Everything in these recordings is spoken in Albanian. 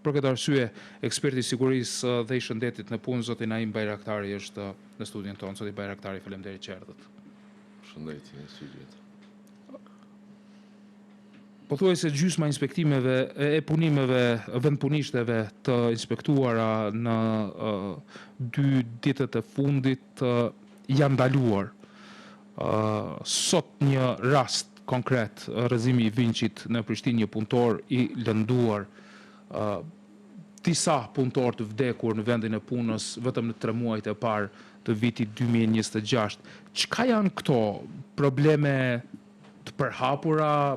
Për këtë arsye, eksperti i sigurisë dhe i shëndetit në punë, zoti Naim Bajraktari është në studion tonë. Zoti Bajraktari, faleminderit që erdhët. Përshëndetje, mirë se ju gjeta. Pothuajse gjysma e inspektimeve e punimeve vendpunishteve të inspektuara në dy ditët e fundit janë ndaluar. Sot një rast konkret, rrëzimi i vinçit në Prishtinë, një punëtor i lënduar, disa punëtorë të vdekur në vendin e punës vetëm në tre muajt e parë të vitit 2026. Çka janë këto probleme të përhapura,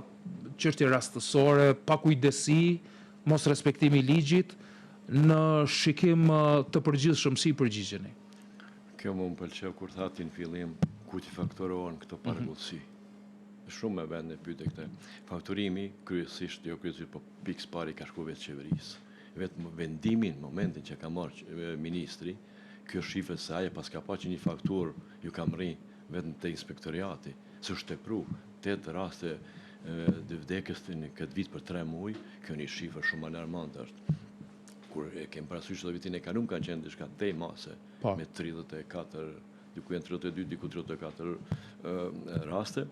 çështje rastësore, pakujdesi, mosrespektimi i ligjit, në shikim të përgjithshëm si i përgjigjeni? Kjo mu më pëlqeu kur thatë në fillim kujt i fakturohen këto parregullsi. Shumë me vend e pyete këtë. Fakturimi kryesisht, jo kryesisht, po pikë së pari ka shku vetë qeverisë. Vetë vendimin, momentin që ka marrë ministri, kjo shifet se ai e paska pa që një fakturë ju ka mrri vetëm te inspektoriati. Se është tepru, 8 raste të vdekjes në këtë vit për 3 muaj, kjo një shifër shumë alarmante është. Kur e kem parasysh edhe vitin e kalum kanë qenë diçka tej mase, po. me 34, diku janë 32, diku 34 raste,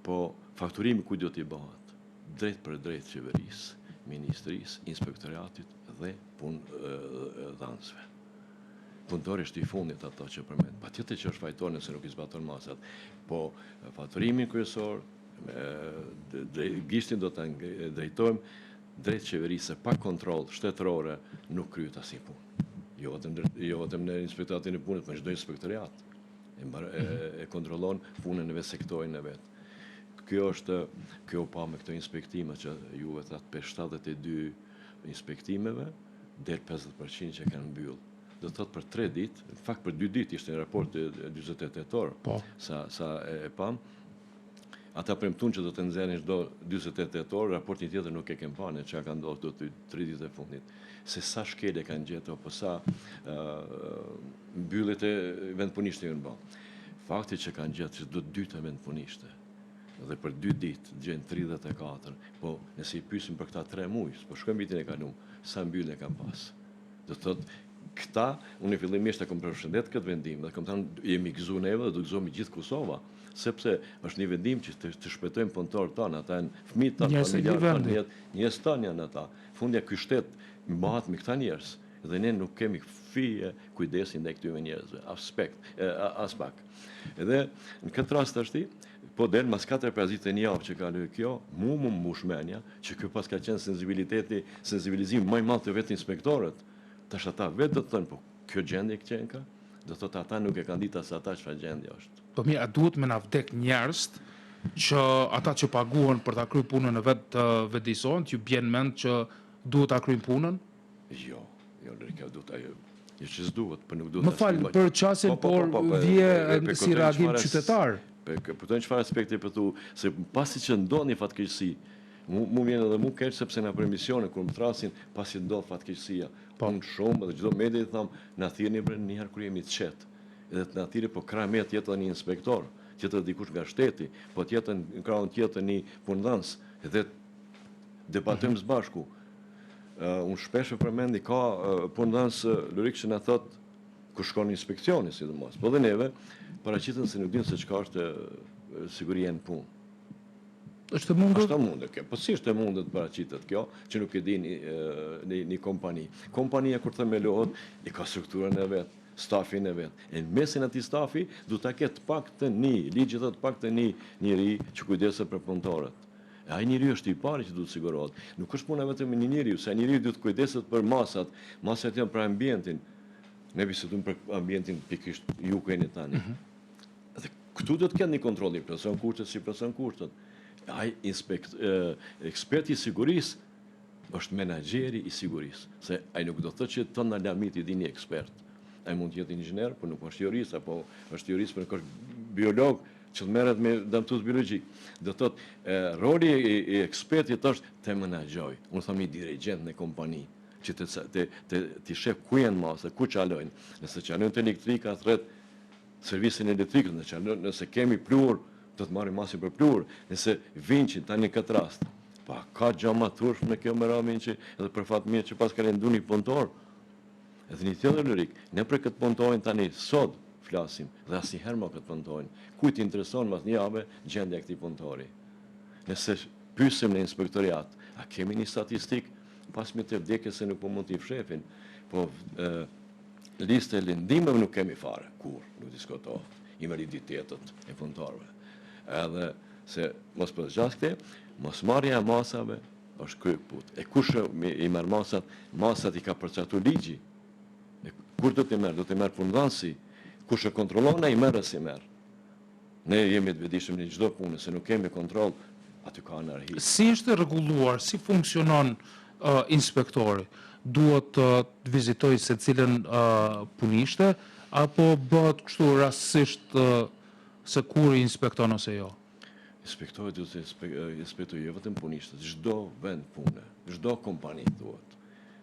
po fakturimi kujt do t'i bëhet? Drejt për drejt qeverisë, ministrisë, inspektoriatit dhe punëdhënësve. Punëtori është i fundit ato që përmend. Patjetër që është fajtor nëse nuk i zbaton masat, po fakturimin kryesor, gishtin do ta drejtojmë drejt qeverisë pa kontroll shtetërore nuk kryhet asnjë punë. Jo vetëm jo vetëm në inspektoratin e punës, por çdo inspektoriat e, e, e kontrollon punën e vet sektorin e vet. Kjo është kjo pa me këto inspektime që juve thatë pe 72 inspektimeve, del 50% që kanë mbyll. Do të thotë për 3 ditë, në fakt për 2 ditë ishte një raport të 28 tetor, po. sa, sa e, e pam, ata premtun që do të nxjerrin çdo 48 tetor, raportin tjetër nuk e kem pa ne çka ka ndodhur këto 3 ditë e fundit. Se sa shkelje kanë gjetur apo sa uh, mbylljet e vendpunishte janë bë. Fakti që kanë gjetur që do të dytë vendpunishte dhe për dy ditë gjejnë 34, po nëse i pyesim për këta 3 muaj, po shkojmë vitin e kalum, sa mbyllje kanë pas. Do të thotë këta, unë fillimisht e kom përshëndet këtë vendim dhe kom thënë jemi gëzu neve dhe do gëzohemi gjithë Kosova, sepse është një vendim që të, të shpëtojmë punëtorët tanë, ata janë fëmijët tanë, familjarët tanë, njerëz tanë janë ata. Fundja ky shtet mbahet me këta njerëz dhe ne nuk kemi fije kujdesin ndaj këtyre njerëzve, aspekt, as pak. Edhe në këtë rast tashti, po del mas 4-5 ditë e një javë që kaloi kjo, mu më mbush mendja që kjo paska qenë sensibiliteti, sensibilizimi më i madh të vetë inspektorët. Tash ata vetë do të thonë, po kjo gjendje qenka, do të thotë ata nuk e kanë ditë as ata çfarë gjendje është. Po mirë, a duhet me na vdek njerëz që ata që paguhen për ta kryer punën e vet të vetëdijsohen, t'ju bjen mend që duhet ta kryejnë punën? Jo, jo, Lërika, duhet ajo, jo që s'duhet, për nuk duhet Më fal për qasjen, po, po, po, por vje si reagim qytetar. Po, kuptojnë çfarë aspekti po thu, se pasi që ndodh një fatkeqësi, mu, mu vjen edhe mu keq sepse në emisione kur më thrasin pasi ndodh fatkeqësia, po. unë shumë edhe çdo media i tham, na thirrni bre një herë kur jemi të qetë. Edhe të na thirrni po krah meje të jetë edhe një inspektor, të jetë edhe dikush nga shteti, po të jetë në krahun tjetër një punëdhënës, edhe debatojmë së bashku. Unë shpesh e përmendi ka punëdhënës Lurik që na thot kur shkon në inspekcioni sidomos, po dhe neve paraqiten se nuk dinë se çka është siguria në punë. Është e mundur? Është e mundur kjo. Po si është e mundur të paraqitet kjo, që nuk e din një, një kompani. Kompania kur themelohet, i ka strukturën e vet, stafin e vet. E në mesin e atij stafi duhet ta ketë të paktën një, ligji thotë të paktën një njeri që kujdeset për punëtorët. E ai njeri është i pari që duhet të sigurohet. Nuk është puna vetëm e një njeriu, se ai njeriu duhet të kujdeset për masat, masat janë për ambientin. Ne bisedojmë për ambientin pikërisht ju ku jeni tani. Mm -hmm. Dhe këtu do të ketë një kontroll, i plotëson kushtet, s'i plotëson kushtet. Ai inspekt, eksperti i sigurisë është menaxheri i sigurisë, se ai nuk do të thotë që të tëna lamitë i di një ekspert. Ai mund të jetë inxhinier, por nuk është jurist apo është jurist, por nuk është biolog, që të merret me dëmtues biologjik. Do të thotë, roli i, i ekspertit është të menaxhoj. Unë them një dirigjent në kompani që të të të të sheh ku janë masat, ku çalojnë. Nëse çalojnë te elektrika, thret servisin elektrikës, nëse çalojnë, nëse kemi pluhur, do të marrim masën për pluhur. Nëse vinçin tani në këtë rast. Pa ka gja ma turpshme kjo me ra vinçi edhe për fat mirë që paska lëndu një punëtor. Edhe një tjetër Lorik, ne për këtë punëtorin tani sot flasim dhe asnjëherë më këtë punëtorin. Kujt i intereson mas një jave gjendja e këtij punëtori? Nëse pyesim në inspektoriat, a kemi një statistik pas me të vdekjes se nuk po mund t'i fshefin, po listë e lëndimeve nuk kemi fare, kur, nuk diskutohet, invaliditetet e punëtorëve. Edhe se mos po zgjas këte, mosmarrja e masave është kryekëput. E kush i merr masat? Masat i ka përcaktu ligji. E kur do t'i merr? Do t'i merr punëdhënësi. Kush e kontrollon, ai merr e s'i merr. Ne jemi të vetëdijshëm në çdo punë, se nuk kemi kontroll, aty ka anarhi. Si është e rregulluar, si funksionon uh, inspektori? Duhet të vizitojë secilën uh, punishte apo bëhet kështu rastësisht uh, se kur i inspekton ose jo? Inspektori duhet të inspektojë jo vetëm punishtet, çdo vend pune, çdo kompani thuhet.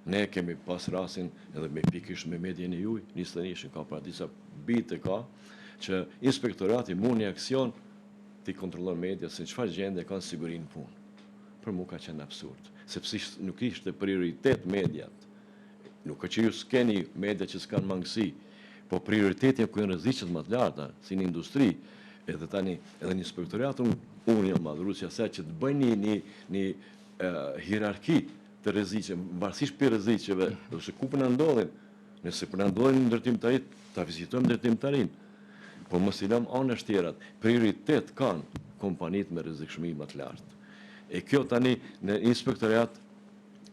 Ne kemi pas rastin edhe me pikërisht me medien e juj, 21-shin ka para disa vite ka, që inspektorati mori një aksion t'i kontrollon media se në çfarë gjendje kanë sigurinë në punë. Për mu ka qenë absurd, sepse nuk ishte prioritet mediat. Nuk ka që ju s'keni media që s'kanë mangësi, po prioriteti ku janë rreziqet më të larta, si në industri, edhe tani, edhe në inspektorat, unë, unë jam adhurues i asaj që të bëjnë një, një, një hierarki të rreziqeve, varësisht prej rreziqeve, ose ku po na ndodhin, nëse po na ndodhin në ndërtimtari, ta vizitojmë ndërtimtarinë, po mos i lëmë anash tjerat, prioritet kanë kompanitë me rrezikshmëri më të lartë. E kjo tani në inspektorat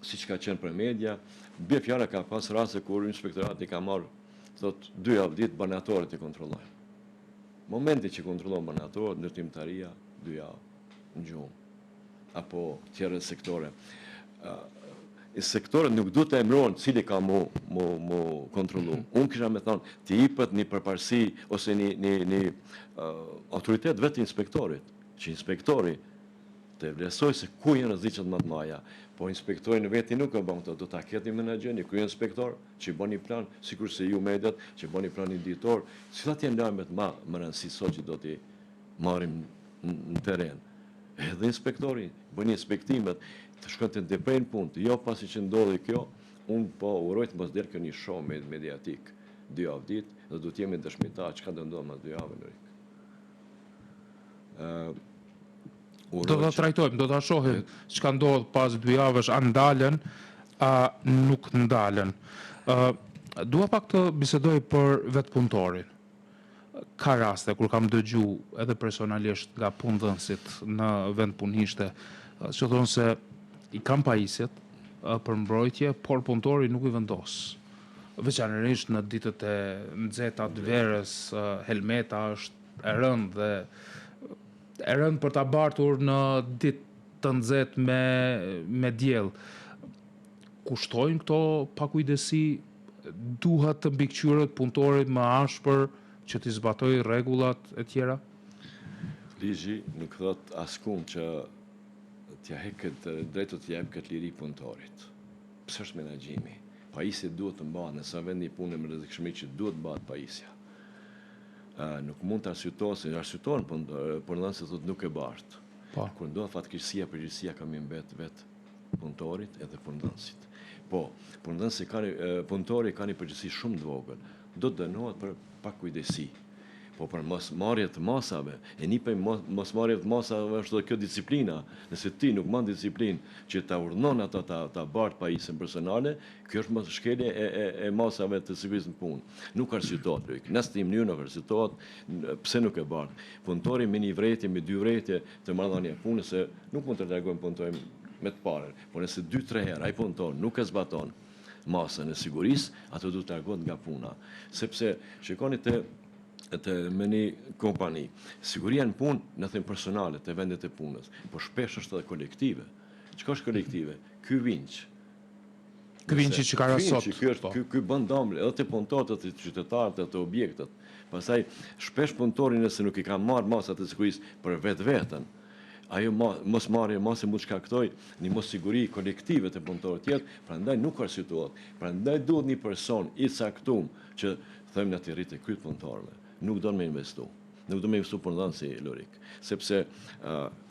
siç ka qenë për media, bie fjala ka pas raste kur inspektorati ka marrë, thot, dy javë ditë barnatoret i kontrollojnë. Momenti që kontrollon barnatoret, ndërtimtaria, dy javë në gjumë, apo tjere sektore. E sektoret nuk duhet të emrohen cili ka mu, mu, mu kontrollu. Mhm. Unë kisha me thonë, t'i ipet një përparësi ose një, një, një uh, autoritet vetë inspektorit, që inspektori Të vlerësojë se ku janë rreziqet më të mëdha. Po inspektori në veti nuk e bën këtë, do ta ketë një menaxher, një kryeinspektor që i bën një plan, sikurse ju mediat që bëni planin ditor, cilat janë lajmet më me rëndësi sot që do t'i marrim në terren. Edhe inspektori bën inspektimet, të shkon të ndërprejnë punë, jo pasi që ndodhi kjo, unë po uroj të mos del kjo një show mediatik dy javë ditë dhe do të jemi dëshmitar çka do ndodhë mas dy javëve Lorik. Do ta trajtojmë, do ta shohim çka ndodh pas dy javësh, a ndalen, a nuk ndalen. Ë dua pak të bisedoj për vetë punëtorin. Ka raste kur kam dëgju edhe personalisht nga punëdhënësit në vend punishte, që thonë se i kam pajisjet për mbrojtje, por punëtori nuk i vendos. Veçanërisht në ditët e nxehta të verës, helmeta është e rëndë dhe e rëndë për ta bartur në ditë të nxehtë me me diell. Kushtojnë këto pakujdesi, duhet të mbikëqyret punëtori më ashpër që t'i zbatojë rregullat e tjera? Ligji nuk thotë askund që t'ia hek këtë drejtë t'ia jep këtë liri punëtorit. Pse është menaxhimi? Pajisje duhet të mbahet nëse vendi i punës me rrezikshmëri që duhet të mbahet pajisja. Nuk mund të arsyetohet se arsyetohen punëdhënësi thotë nuk e bart. Po. Kur ndodh fatkeqësia, përgjegjësia ka me mbet vet punëtorit edhe punëdhënësit. Po, punëdhënësi ka punëtori ka një përgjegjësi shumë të vogël. Do të dënohet për pakujdesi. Po për mosmarrje të masave, e një prej mosmarrjeve të masave është edhe kjo disiplina. Nëse ti nuk mban disiplinë që ta urdhënon ata ta ta bart pajisjen personale, kjo është mos shkelje e e e masave të sigurisë në punë. Nuk arsyetohet Lorik. Në asnjë mënyrë nuk arsyetohet pse nuk e bart. Punëtori me një vërejtje, me dy vërejtje të marrëdhënie punës se nuk mund të largojmë punëtorin me të parën, por nëse dy tre herë ai punëtor nuk e zbaton masën e sigurisë, ato duhet të largohet nga puna. Sepse shikoni te te me një kompani, siguria në punë, ne themi personale, te vendet e punës, po shpesh është edhe kolektive. Çka është kolektive? Ky vinç. Ky vinçi që ka ra sot. Ky është po. ky ky bën dëm edhe te punëtorët, te qytetarët, te objektet. Pastaj shpesh punëtori nëse nuk i ka marrë masat e sigurisë për vetveten, Ajo mosmarrje mase mund të shkaktojë një mossiguri kolektive te punëtorët tjerë, prandaj nuk arsyetohet. Prandaj duhet një person i caktum që them na t'i rritë kryet punëtorëve. Nuk don me investu. Nuk do me investu punëdhënësi Lorik, sepse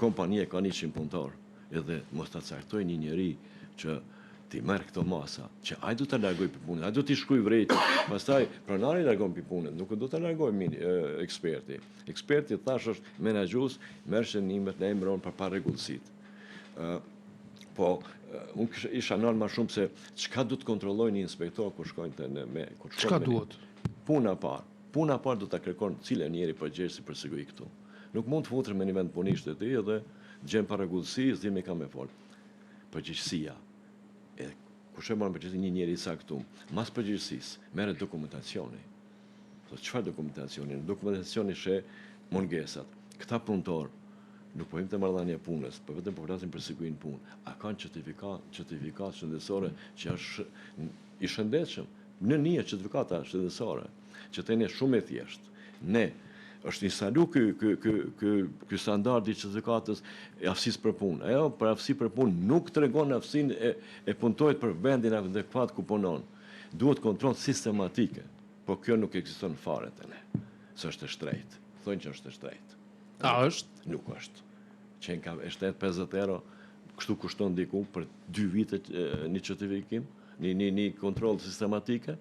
kompania ka 100 punëtorë. Edhe mos ta caktoj një njeri që t'i merr këto masa, që ai do ta largoj pi punës, ai do t'i shkruaj vërejtje, pastaj pronari largon pi punës, nuk do ta largoj eksperti. Eksperti thash është menaxhues, merr shënimet, na emëron për parregullsitë. Po, unë kisha isha nal ma shumë se çka do të kontrollojë një inspektor kur shkojnë të në me kur shkojnë. Çka duhet? Puna e parë. Puna e parë do ta kërkon cili njeri përgjegjësi për siguri këtu. Nuk mund të futesh me një vend punishte ti edhe gjen parregullsi, s'di me ka me fol. Përgjegjësia. E kush e marr përgjegjësinë një njeri i caktuar. Mas përgjegjësisë merret dokumentacioni. Po çfarë dokumentacioni? Në dokumentacioni sheh mungesat. Këta punëtor nuk po him te marrëdhënia e punës, po vetëm po flasim për sigurinë në punë. A kanë certifikatë, certifikatë shëndetësore që është i shëndetshëm? Në një certifikata shëndetësore, që te ne shumë e thjeshtë. Ne është instalu ky ky ky ky ky standard i certifikatës e aftësisë për punë. Ajo për aftësi për punë nuk tregon aftësinë e, e punëtorit për vendin adekuat ku punon. Duhet kontroll sistematike. Po kjo nuk ekziston fare te ne. Se është e shtrejtë. Thonë që është e shtrejtë. A është? Nuk është. Qenka e shtrejtë 50 euro, kështu kushton diku për 2 vite një certifikim, një, një, një kontroll sistematike,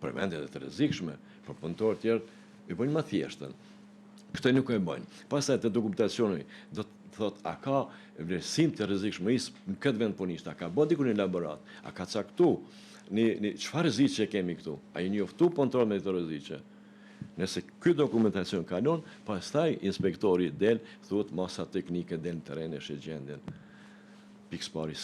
për vendet e rrezikshme, për punëtorë tjerë, i bëjnë më thjeshtën. Këtë nuk e bëjnë. Pastaj te dokumentacioni do të thotë a ka vlerësim të rrezikshmërisë në këtë vend punishte, a ka bërë diku një laborat, a ka caktu një, një çfarë rreziqe kemi këtu, a i njoftu punëtorët me këto rreziqe. Nëse ky dokumentacion kalon, pastaj inspektori del, thuhet masa teknike del në terren e sheh gjendjen. Pikësëpari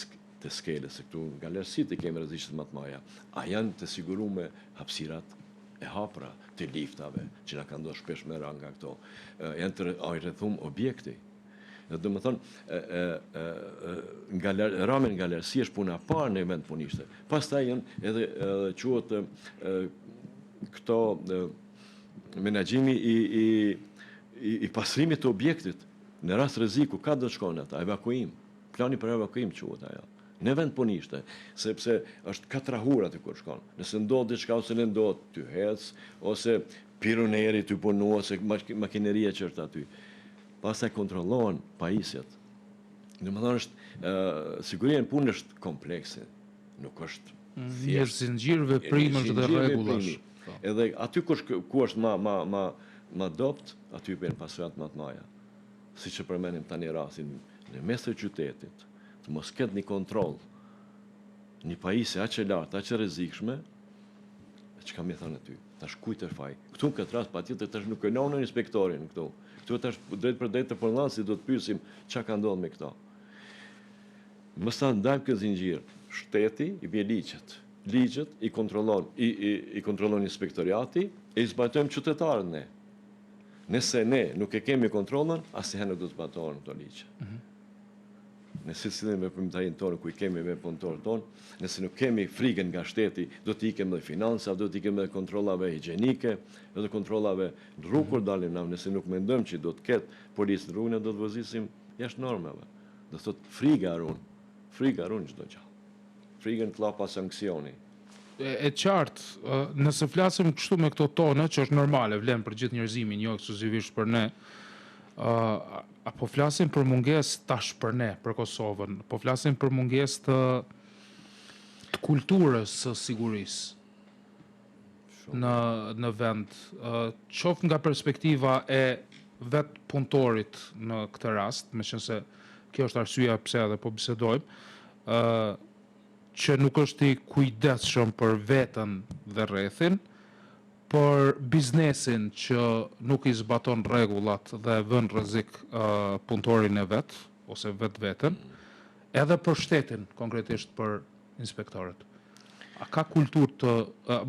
të skelës, se këtu nga lartësitë i kemi rreziqet më të mëdha. A janë të sigurume hapësirat e hapura të liftave, që na ka ndodhur shpesh me ra nga këto. Janë të a i rrethum objekti. Dhe do më thonë, nga rënia nga lartësia është puna e parë në vend punishte. Pastaj janë edhe, edhe quhet këto menaxhimi i, i, i, i pastrimit të objektit. Në rast rreziku, ka do të shkojnë ata, evakuim. Plani për evakuim quhet ajo. Në vend punishte, sepse është katrahur aty kur shkon. Nëse ndodh diçka ose lëndohet, ty hec, ose piruneri ty punu, ose makineria që është aty. Pastaj kontrollohen pajisjet. Domethënë është, siguria në punë është komplekse, nuk është mm, thjesht. Një zinxhir veprimesh dhe rregullash. Po. Edhe aty ku është, ku është ma, ma, ma, ma dobt, aty bën pasojat ma të mëdha. Siç e përmendim tani rastin, në mes të qytetit, të mos ketë një kontroll, një pajisje aq e lartë, aq e rrezikshme, çka me thënë aty? Tash kujt është faj? Këtu në këtë rast patjetër tash nuk e lënë inspektorin këtu. Këtu tash drejt për drejt të punëdhënësit do të pyesim çka ka ndodhur me këto. Mos ta ndajmë këtë zinxhir. Shteti i bie ligjet. Ligjet i kontrollon i, i, i kontrollon inspektoriati e i zbatojmë qytetarët ne. Nëse ne nuk e kemi kontrollën, asnjëherë nuk do të zbatohen këto ligje. Mm -hmm. Në secilën veprimtarinë tonë ku i kemi me punëtorët tonë, nëse nuk kemi frigën nga shteti, do të ikem dhe financave, do të ikem dhe kontrollave higjienike, edhe kontrollave në rrugë kur dalim na, nëse nuk mendojmë që do të ketë policë në rrugë, ne do të vozisim jashtë normave. Do të thotë friga run, friga run çdo gjë. Frigën klapa sanksioni. E, e qartë, nëse flasim kështu me këto tone, që është normale, vlen për gjithë njerëzimin, jo ekskluzivisht për ne, ë a po flasim për mungesë tash për ne, për Kosovën, po flasim për mungesë të të kulturës së sigurisë në në vend, qoftë nga perspektiva e vetë punëtorit në këtë rast, meqenëse kjo është arsyeja pse edhe po bisedojmë, ë që nuk është i kujdesshëm për veten dhe rrethin, për biznesin që nuk i zbaton rregullat dhe vë në rrezik punëtorin e vet ose vetveten, edhe për shtetin, konkretisht për inspektorët. A ka kulturë të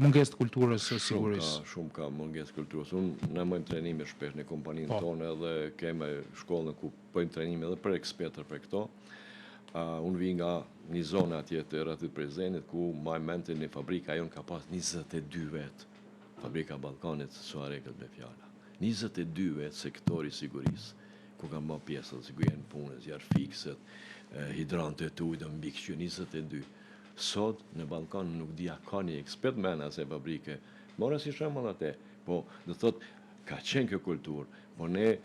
mungesë të kulturës së sigurisë? Shumë ka, shumë ka mungesë të kulturës. Unë ne bëjmë trajnime shpesh në kompaninë po. tonë edhe kemi shkollën ku bëjmë trajnime edhe për ekspertët për këto. Uh, unë vi nga një zonë atje të rrethit Prizrenit ku maj mend një fabrika jonë ka pas 22 vetë. Fabrika Ballkanit, Suharekës me fjala. 22 vetë sektori i sigurisë, ku kanë bërë pjesë dhe siguria në punës, zjarrfikëset, hidrantet e ujit dhe mbikëqyr 22. Sot në Ballkan nuk di a ka një ekspert mrena asaj fabrike. Mora si shembull atë, po do thot. Ka qenë kjo kulturë, po ne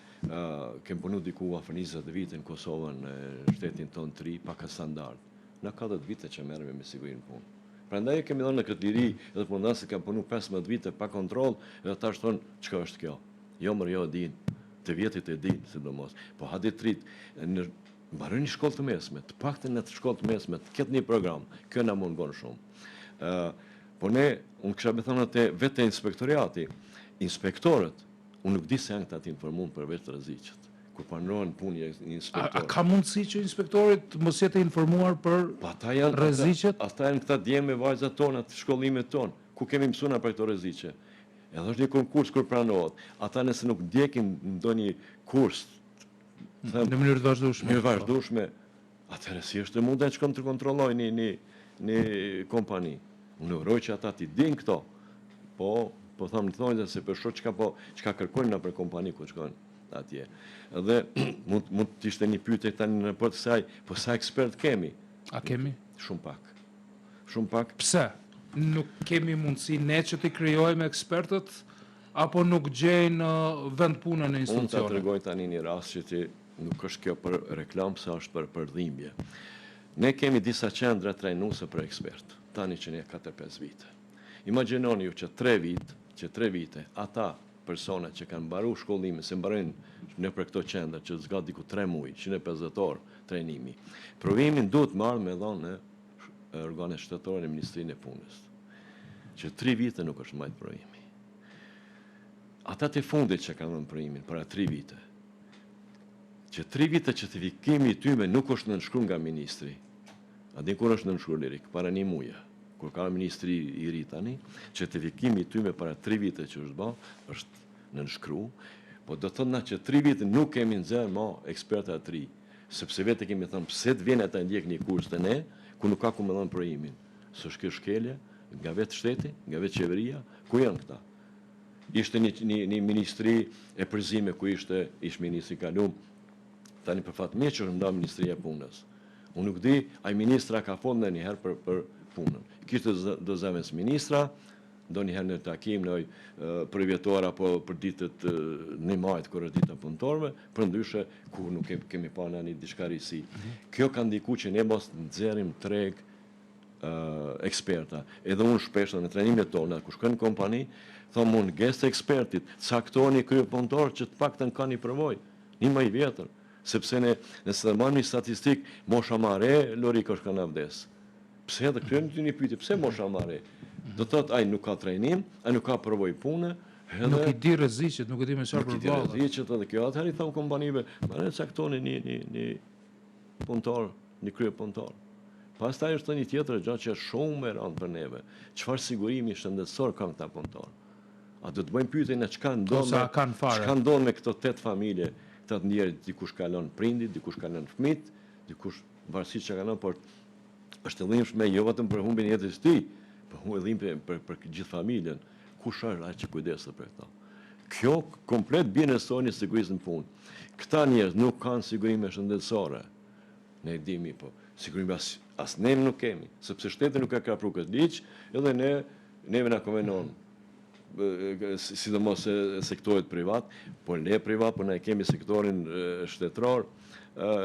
kemi punu diku afër 20 vite në Kosovën, në shtetin tonë të ri, pa këtë standard. Na ka 10 vite që merremi me sigurinë në punë. Prandaj e kemi dhënë në këtë liri edhe punëdhënësit kanë punu 15 vite pa kontroll edhe tash thonë çka është kjo. Jo mër jo e din, të vjetrit e din sidomos. Po hajde të rit në mbarojnë një shkollë të mesme, të paktën në të shkollë të mesme të ketë një program. Kjo na mungon shumë. Ë po ne, unë kisha me thënë te vetë inspektoriati, inspektorët, unë nuk di se janë këta të informuar për vetë rreziqet kur pranohen punë një inspektor. A, a ka mundësi që inspektorit të mos jetë informuar për po ata janë, rreziqet? Ata, ata janë këta djem e vajzat tona të shkollimit tonë. Ku kemi mësuar na për këto rreziqe? Edhe është një konkurs kur pranohet. Ata nëse nuk ndjekin ndonjë kurs them, në mënyrë të vazhdueshme. Në mënyrë vazhdueshme, atëherë si është e mundur të shkon të kontrollojë një një një kompani. Unë uroj që ata t'i dinë këto. Po, po them në thonjë se për shoh çka po çka kërkojnë nëpër kompani ku shkojnë atje. Dhe mund mund të ishte një pyetje tani në raport kësaj, po sa ekspert kemi? A kemi? Shumë pak. Shumë pak. Pse? Nuk kemi mundësi ne që t'i krijojmë ekspertët apo nuk gjejnë vend pune në institucione? Unë ta tregoj tani një rast që ti nuk është kjo për reklam, se është për për dhimbje. Ne kemi disa qendra trajnuese për ekspert, tani që një 4-5 vite. Imagjinoni ju që 3 vite, që 3 vite, ata persona që kanë mbaru shkollimin, se mbarojnë nëpër këto qendra që zgat diku 3 muaj, 150 orë trajnimi. Provimin duhet marrë me dhonë në organet shtetërore në Ministrinë e Punës. Që 3 vite nuk është majtë provimi. Ata të fundit që kanë dhënë provimin para 3 vite, që 3 vite certifikimi i tyme nuk është nënshkru nga ministri. A din kur është nënshkru lirik? Para një muje. Kur ka ministri i ri tani, certifikimi i tyme para 3 vite që është ba, është nënshkru, po do të thotë na që 3 vite nuk kemi nxjerr ma eksperta të ri, sepse vetë kemi thënë pse të vjen ata ndjek një kurs të ne, ku nuk ka ku më dhënë provimin. S'është kjo shkelje nga vetë shteti, nga vetë qeveria, ku janë këta? Ishte një, një, një ministri e përzime ku ishte ish ministri kalum, tani për fat mirë që është nda Ministria e Punës. Unë nuk di, ai ministra ka folë ndonjëherë për, për punën. Kishte do zëvendës ministra, ndonjëherë në takim, në përvjetor apo për ditët një majt, kur është dita punëtorëve, përndryshe kur nuk kemi pa në një diçka risi. Mhm. Kjo ka ndiku që ne mos nxjerrim treg eksperta. Edhe unë shpesh në trajnimet tona, kur shkojnë në kompani, thom mungesë të ekspertit, caktoni kryepunëtor që të paktën ka një përvojë, një më i vjetër. Sepse ne, nëse të marrim një statistik, mosha ma re, Lorik është ka vdes. Pse edhe kjo një një pyetje, pse mosha ma re? Do të thotë ai nuk ka trajnim, ai nuk ka përvojë pune, edhe nuk i di rreziqet, nuk e di me çfarë përballet. Nuk i di rreziqet edhe kjo atëherë i thon kompanive, më caktoni një një një punëtor, një kryepunëtor. Pastaj është një tjetër gjë që është shumë e rëndë për neve. Çfarë sigurimi shëndetësor kanë këta punëtor? A do të bëjmë pyetje në çka ndodh me çka ndodh me këto tetë familje, këta të ndjerë, dikush ka lënë prindit, dikush ka lënë fëmijët, dikush varësisht çka ka lënë, por është e dhimbshme jo vetëm për humbjen e jetës së tij, por e dhimbshme për për gjithë familjen. Kush është ai që kujdeset për këto? Kjo komplet bie në sojin e sigurisë në punë. Këta njerëz nuk kanë sigurime shëndetësore. Ne e dimi, po sigurime as, as ne nuk kemi, sepse shteti nuk e ka pru këtë ligj, edhe ne neve na konvenon sidomos sektorit privat, po ne privat, po ne kemi sektorin shtetëror,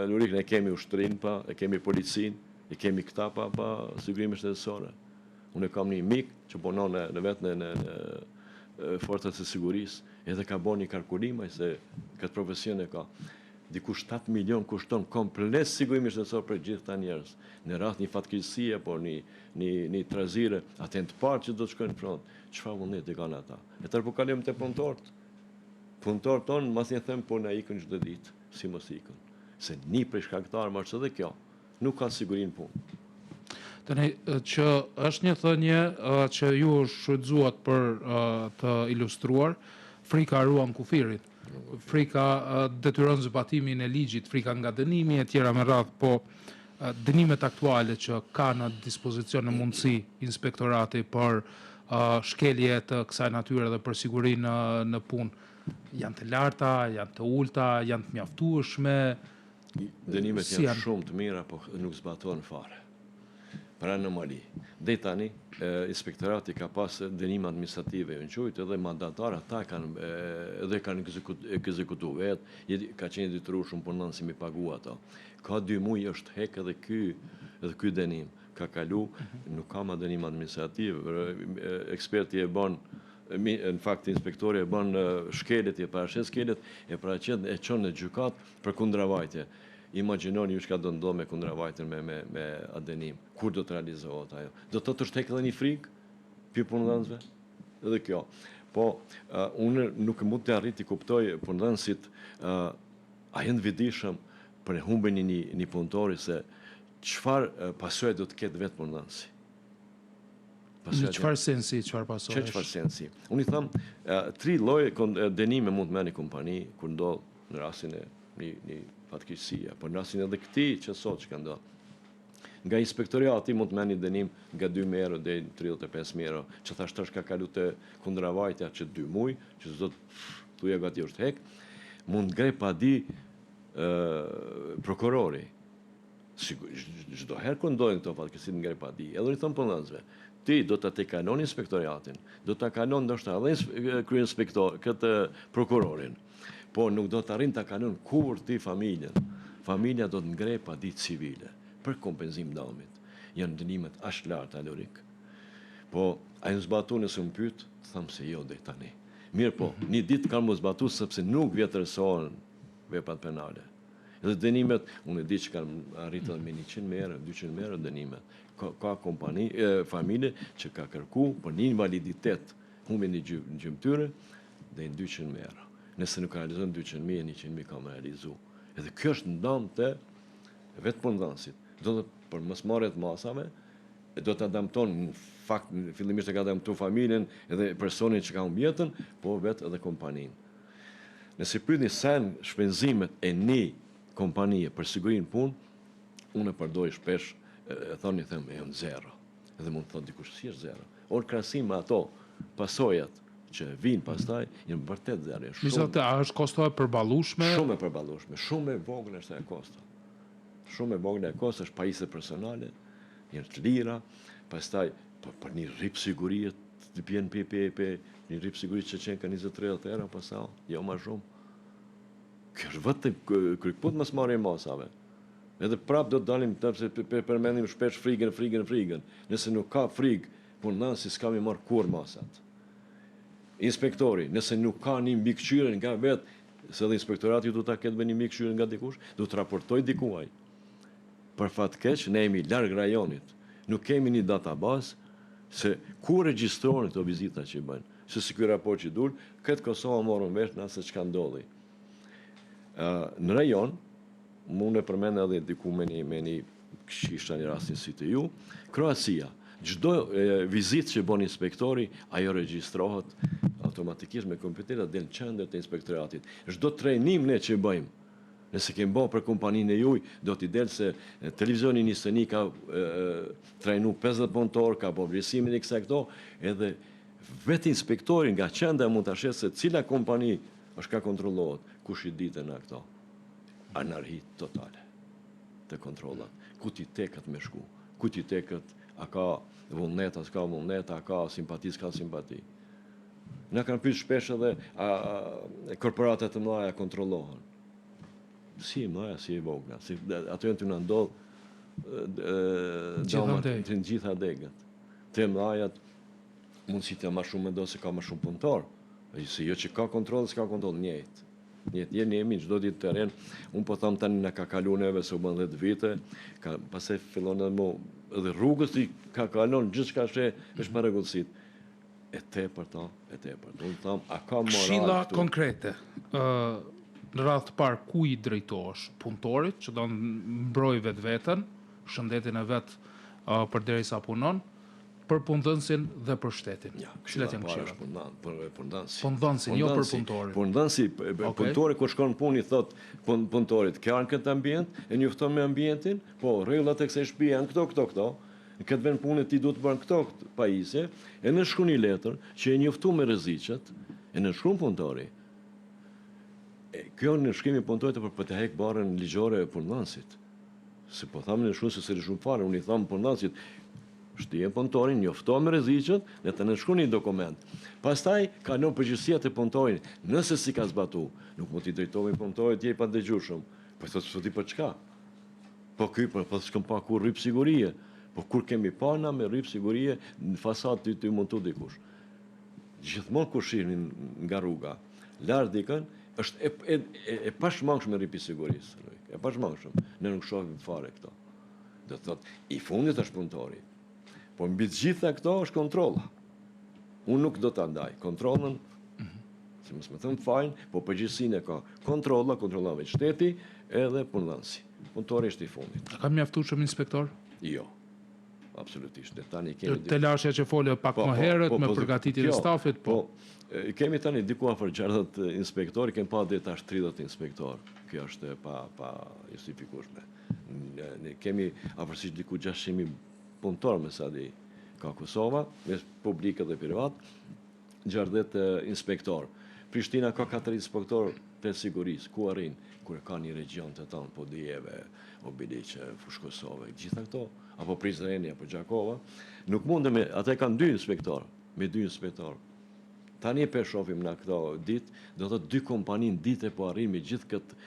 Lurik, ne kemi ushtrinë pa, e kemi policinë, e kemi këta pa, pa sigurime shëndetësore. Unë e kam një mik që punon në, në vetë në, në, në forcat e sigurisë, edhe ka bo një kalkulim ai se këtë profesion e ka. Diku 7 milion kushton komplet sigurimi shëndetësor për gjithë këta njerëz. Në rast një fatkeqësie apo një një një trazire, ata janë të parë që do të shkojnë në front. Çfarë vullneti kanë ata? E tërë po kalojmë te punëtorët. Punëtorët tonë, mas një them, po na ikën çdo ditë, si mos ikën. Se një prej shkaktarëve është edhe kjo. Nuk ka siguri në punë. Tani që është një thënie që ju shfrytëzuat për të ilustruar, frika ruan kufirin. Frika detyron zbatimin e ligjit, frika nga dënimi e tjera me radhë, po dënimet aktuale që ka në dispozicion në mundësi inspektorati për shkelje të kësaj natyre dhe për sigurinë në punë, janë të larta, janë të ulta, janë të mjaftueshme, Dënimet janë shumë të mira, po nuk zbatohen fare. Për anomali. Deri tani, inspektorati ka pas dënime administrative, janë qujtë edhe mandatar, ata kanë edhe kanë ekzekutu vetë, ka qenë i detyrueshëm punëdhënësi mi pagu ato. Ka dy muj është hek edhe ky, edhe ky dënim. Ka kalu, nuk ka ma dënim administrativ, eksperti e bën në fakt inspektori e bën shkeljet, e paraqet shkeljet, e paraqet e çon në gjykatë për kundravajtje. Imagjinoni ju çka do ndodhë me kundravajtjen me me me atë dënim, kur do të realizohet ajo. Do të thotë është hek edhe një frikë prej punëdhënësve? Edhe kjo. Po, uh, unë nuk mund të arrij të kuptoj punëdhënësit uh, a janë të vetëdijshëm për humbjen e një, një punëtori se çfarë pasoje do të ketë vetë punëdhënësi. Në çfarë sensi, çfarë pasoje? Që çfarë sensi? Unë i tham, tri lloje dënime mund të merr një kompani kur ndodh në rastin e një, një fatkeqësie, por në rastin edhe këtij që sot që ka ndodhur. Nga inspektoriati mund të merr një dënim nga 2.000 euro deri në 35.000 euro, që thash tash ka kalu te kundravajtja që 2 muj, që s'do të thuja gati është hek, mund të ngrej padi prokurori. Çdo herë kur ndodhin këto fatkeqësi ngre padi, edhe unë i them punëdhënësve, ti do ta tejkalon inspektoriatin, do ta kalon ndoshta edhe kryeinspektor, këtë prokurorin. Po nuk do të arrin ta kalon kurrë ti familjen. Familja do të ngre padi civile për kompenzim damit. Janë dënimet aq të larta Lorik. Po a janë zbatu nëse më pyet, them se jo deri tani. Mirëpo, një ditë kanë mu zbatu sepse nuk vjetërsohen veprat penale. Edhe dënimet, unë e di që kanë arritë edhe me 100.000 euro, 200.000 euro dënimet. Ka, ka kompani, e, familje që ka kërku për një invaliditet, humbje një gjymtyre, dhe 200.000 euro. Nëse nuk realizon 200.000, 100.000 ka me realizu. Edhe kjo është në dam të vetë punëdhënësit. Do të për mos marrje të masave, do të damton, në fakt, fillimisht e ka damtu familjen edhe personin që ka humbë jetën, po vetë edhe kompaninë. Nëse pyetni sa janë shpenzimet e një kompanie për sigurinë në punë, unë e përdori shpesh, e thoni them e janë zero. Edhe mund të thotë dikush si është zero. Por në krahasim me ato pasojat që vijnë pastaj janë vërtet zero. Shumë, Megjithatë, a është kosto e përballueshme? Shumë e përballueshme, shumë e vogël është ajo kosto. Shumë e vogël e kosto është pajisje personale, janë të lira, pastaj për, për një rrip sigurie të bjen pe pe pe një rrip sigurie që qenë ka 20-30 euro, pa sa, jo ma shumë. Kjo është vetëm krykëput mos marrje masave. Edhe prap do të dalim të pse pe përmendim shpesh frigën, frigën, frigën. Nëse nuk ka frigë, punëdhënësi s'ka mi marrë kurrë masat. Inspektori, nëse nuk ka një mbikëqyrje nga vetë, se edhe inspektorati do ta ketë një mbikëqyrje nga dikush, do të raportoj dikuaj. Për fat keq, ne jemi larg rajonit. Nuk kemi një database se ku regjistrohen këto vizita që i bëjnë. Se si ky raport që dul, këtë Kosova morën vesh në se çka ndodhi. Në rajon, mund e përmend edhe diku me një, me një këshisha një rastin si të ju, Kroacia, çdo vizitë që bën inspektori, ajo regjistrohet automatikisht me kompjuter dhe në qendër të inspektoratit. Çdo trajnim ne që bëjmë, Nëse kemi bo për kompaninë e juj, do t'i del se televizioni 21 ka trajnu 50 punëtor, ka bo vlerësimin e kësaj këto, edhe vetë inspektori nga qendra mund ta sheh se cila kompani është ka kontrollohet, kush i ditë në këto. Anarhi totale të kontrollat. Ku t'i teket me shku? Ku t'i teket, a ka vullnet, a s'ka vullnet, a ka simpati, s'ka simpati. Na kanë pyet shpesh edhe a, a korporatat të mëdha kontrollohen. Si e mëdha, si e vogla, si ato janë të na ndodh damat të gjitha degët. Të mëdhajat mundësitë janë më shumë mendo se ka më shumë punëtor. Se jo që ka kontroll, s'ka kontroll, njëjtë. Njëjtë, jemi jemi çdo ditë terren. Unë po tham tani na ka kalu neve se u bën 10 vite, ka pastaj fillon edhe mo edhe rrugës i ka kalon gjithçka është është parregullsitë. E tepërt, e tepërt. Unë tham, a ka moral Këshilla konkrete. Ë në radhë të parë ku i drejtohesh? Punëtorit që do mbrojë vetveten, shëndetin e vet uh, përderisa punon, për punëdhënësin dhe për shtetin. Ja, këshilla e parë është punëdhën, për punëdhënësin. Punëdhënësin, jo për punëtorin. Punëdhënësi, okay. punëtori kur shkon në punë i thot pun, punëtorit, ke ardhur në këtë ambient, e njofton me ambientin, po rregullat e kësaj shtëpie janë këto, këto, këto. Në këtë vend pune ti duhet të bën këto pajisje, e nënshkruan një letër që e njoftu me rreziqet, e nënshkruan punëtori. E, kjo nënshkrimi i punëtorit për për të hek barrën ligjore e punëdhënësit. Se po thamë nënshkruan se s'e nënshkruan fare, unë i tham punëdhënësit, Shtije punëtorin, njofto me rreziqet, le të nënshkruan një dokument. Pastaj kalon përgjegjësia te punëtori, nëse s'i ka zbatu, nuk mund t'i drejtohemi punëtorit je i padëgjueshëm. Po thotë s'po di për çka. Po ky po po s'kam pa kurrë rryp sigurie. Po kur kemi pa na me rryp sigurie në fasadë ty ty montu dikush. Gjithmonë kur shihni nga rruga, lart dikën, është e, e, e, e pashmangshme rripi i sigurisë. E pashmangshëm. Ne nuk shohim fare këto. Do të thotë, i fundit është punëtori. Por mbi të gjitha këto është kontrolla. Unë nuk do ta ndaj kontrollën, si mos me thënë fajin, po përgjegjësinë e ka kontrolla, kontrollon vetë shteti edhe punëdhënësi. Punëtori është i fundit. A ka mjaftueshëm inspektor? Jo. Absolutisht. Ne tani kemi Telashja që fole pak po, më po, herët po, me po, përgatitjen e stafit, po. Po, kemi tani diku afër 60 inspektorë, kemi pa deri tash 30 inspektorë. Kjo është e pa pa justifikueshme. Ne kemi afërsisht diku 600.000 punëtorë me sa di ka Kosova, mes publik dhe privat, 60 inspektorë. Prishtina ka 4 inspektorë të sigurisë, ku arrin, kur ka një region të tonë, Podujevë, Obiliqe, Fushë Kosovë, gjitha këto, apo Prizreni, apo Gjakova, nuk mundemi, ata kanë dy inspektorë, me dy inspektorë. Tani po e shohim në këto ditë, do të dy kompani në ditë po arrin me gjithë këtë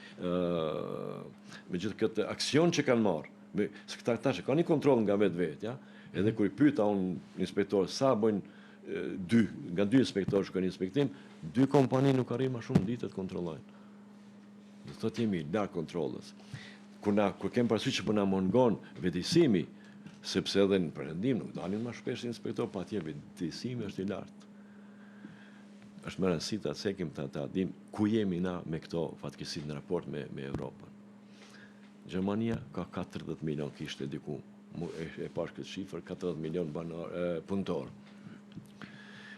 me gjithë këtë aksion që kanë marrë. Me, se këta tash ka një kontroll nga vetvetja, edhe kur i pyeta unë inspektor sa bëjnë dy, nga dy inspektorë shkojnë inspektim, dy kompani nuk arrin më shumë ditë të kontrollojnë. Do të thotë jemi larg kontrollës. Kur na kur kemi parasysh që po na mungon vetëdijësimi, sepse edhe në perëndim nuk dalin më shpesh inspektor, pa atje vetëdijësimi është i lartë. Është me rëndësi ta cekim ta ta dim ku jemi na me këto fatkeqësi në raport me me Evropën. Gjermania ka 40 milion kishte diku, e, e pash këtë shifër, 40 milion banor, punëtor.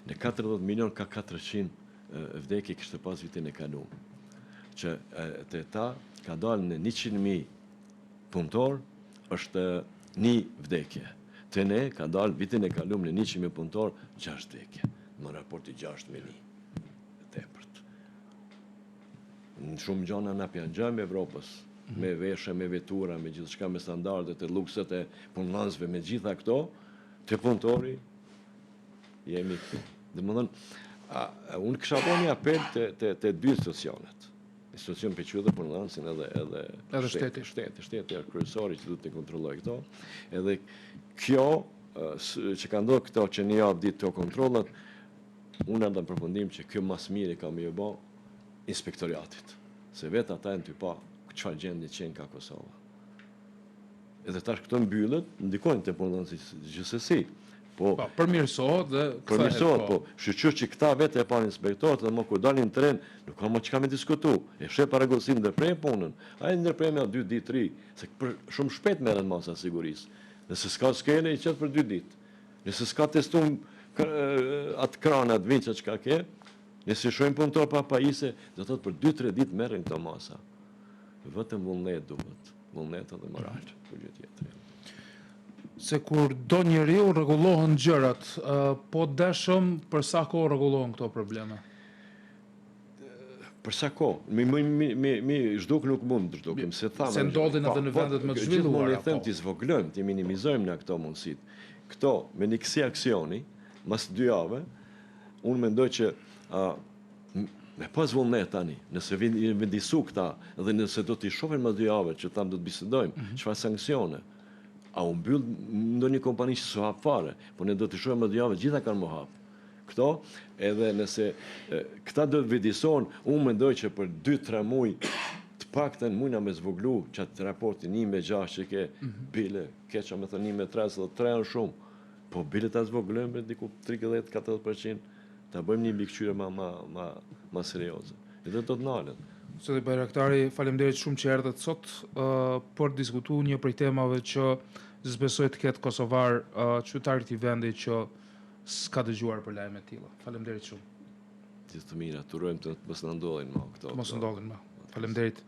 Në 40 milion ka 400 vdekje kishte pas vitin e kalum. Që te ta ka dalë në 100.000 punëtor është një vdekje. Te ne ka dalë vitin e kalum në 100.000 punëtor 6 vdekje. Në raporti 6 me një. Tepërt. Në shumë gjana na po ja ngjajmë Evropës, me veshje, me vetura, me gjithçka, me standardet e lukset e punëdhënësve, me gjitha këto, te punëtori jemi këtu. Domethënë, a, unë kisha bo një apel te, te, te dy institucionet. Institucion për që edhe punëdhënësin edhe, edhe, edhe shteti. Shteti, shteti është kryesori që duhet të kontrollojë këto. Edhe kjo, që ka ndodhur këto që një javë ditë të kontrollat, unë ardha në përfundim që kjo mas miri ka me ju bo inspektoriatit. Se vetë ata janë tu pa çfarë gjendje qenë ka Kosova. Edhe tash këto mbyllet, ndikojnë te punëdhënësi gjithsesi. Po, po përmirësohet dhe kthehet. Përmirësohet, po. po shyqyr që këta vetë e panë inspektorët dhe më kur dalin në terren, nuk ka më çka me diskutu. E sheh parregullsinë ndërprej punën. Ai ndërprej me 2 ditë, 3, se për shumë shpejt merren masa e sigurisë. Nëse s'ka skele i qet për 2 ditë. Nëse s'ka testum atë kranat, vinça çka ke, Nëse shohim punëtor pa pajisje, do të thotë për 2-3 ditë merren këto masa. Vetëm vullnet duhet, vullnet edhe moral, për gjë tjetër. Se kur do njeriu rregullohen gjërat, po deshëm për sa kohë rregullohen këto probleme? Për sa kohë? Mi, mi, mi, mi, mi zhduk nuk mund të zhdukim, se thamë. Se ndodhin edhe në po, vendet më të zhvilluara. Gjithmonë i them po. t'i zvoglojmë, t'i minimizojmë në këto mundësitë. Këto, me një kësi aksioni, mas dy jave, Unë mendoj që me pas vullnet tani, nëse vetëdijesu këta dhe nëse do t'i shohin mas dy jave që thamë do të bisedojmë, mm -hmm. çfarë sanksione, a u mbyll ndonjë kompani që s'u hap fare, po ne do t'i shohim mas dy jave, gjitha kanë m'u hap. Këto, edhe nëse këta do të vetëdijesohen, unë mendoj që për 2-3 muaj të paktën mujna me zvoglu qatë raportin 1 me 6 që ke, mm -hmm. bile, keqa me thënë 1 me 3, se 3 janë shumë, Po bile ta zvogëlojmë me diku 30-40%, ta bëjmë një mbikëqyrje ma, ma, ma, ma serioze. Edhe do të nalet. Zoti Bajraktari, faleminderit shumë që erdhët sot uh, për të diskutuar një prej temave që s'besoj të ketë kosovar uh, qytetar i këtij vendi që s'ka dëgjuar për lajme të tilla. Faleminderit shumë. Gjithë të mira, të urojmë të mos na ndodhin më këto. Të mos ndodhin më. Faleminderit.